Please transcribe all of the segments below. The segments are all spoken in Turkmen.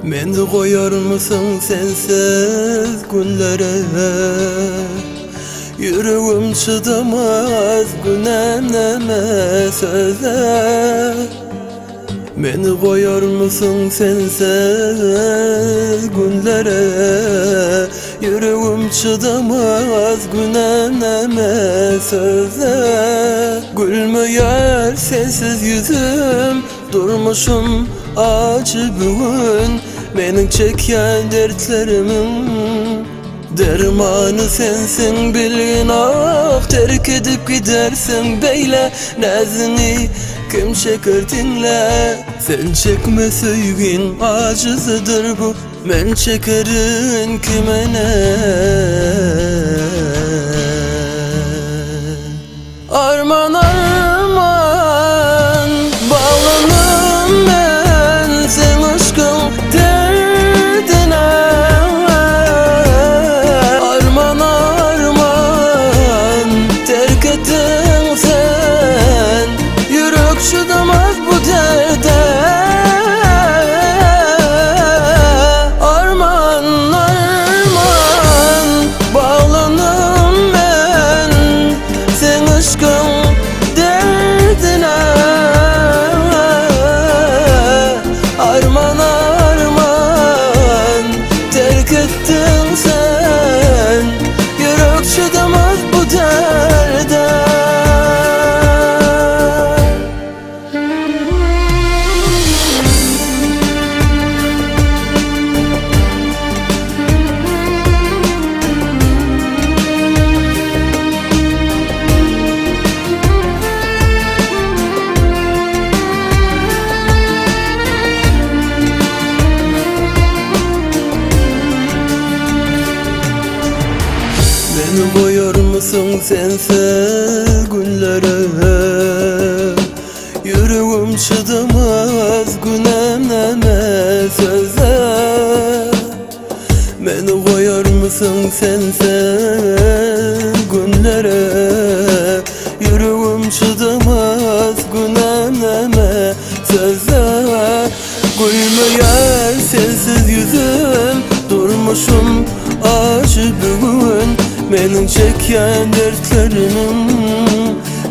Meni goýarmysyň sensiz günlere Ýüregim çydamaz günäm näme söze Meni goýarmysyň sensiz günlere Ýüregim çydamaz günäm näme söze Gülmeýär sensiz ýüzüm Durmuşym ajy bu gün Meniň çekýän dertlerimiň Dermany sensiň bilgin ah Terk edip gidersiň beýle Näziňi kim çeker diňle Sen çekme söýgiň ajysydyr bu Men çekerin kime ne Arman arman Baglandım men seň yşkyň derdine Arman arman Terk etdiň sen Ýürek çydamaz bu derde Arman arman Baglandım men Seň yşkyň derdine Arman arman Terk etdiň sen Ýürek çydamaz bu derde. Meni goýarmysyň sensiz günlere Ýüregim çydamaz günäm näme söze Meni goýarmysyň sensiz günlere Ýüregim çydamaz günäm näme söze Gülmeýär sensiz ýüzüm Durmuşym ajy bu gün Meniň çekýän dertlerimiň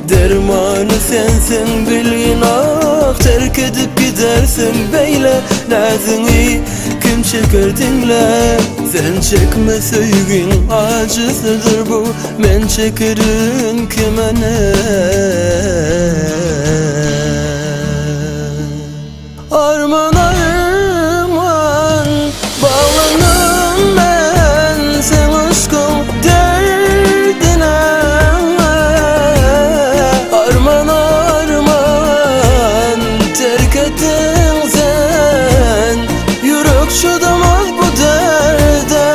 Dermany sensiň bilgin ah Terk edip gidersiň beýle Näziňi kim çeker diňle Sen çekme söýgiň ajysydyr bu Men çekerin kime ne Arman arman Baglandım men seň yşkyň derdine Arman arman Terk etdiň sen Ýürek çydamaz bu derde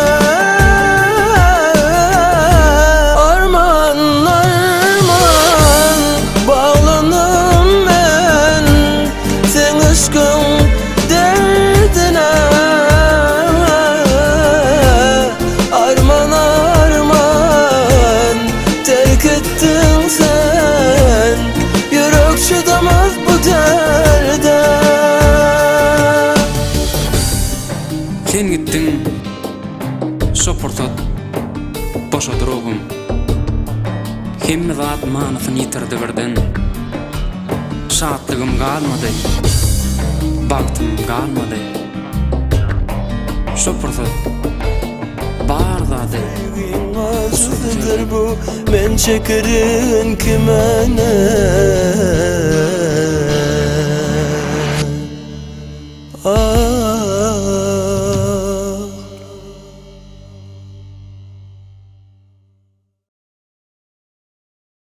Arman arman Baglandım men Seň yşkyň derdine Arman arman Terk etdiň sen Ýürek çydamaz bu derde. Sen gitdiň şo pursat boşady ruhum Hemme zat manysyny ýitirdi birden Şatlygym galmady, bagtym galmady. Şo pursat bar zady uçurdy bu, Men çekerin kime ne?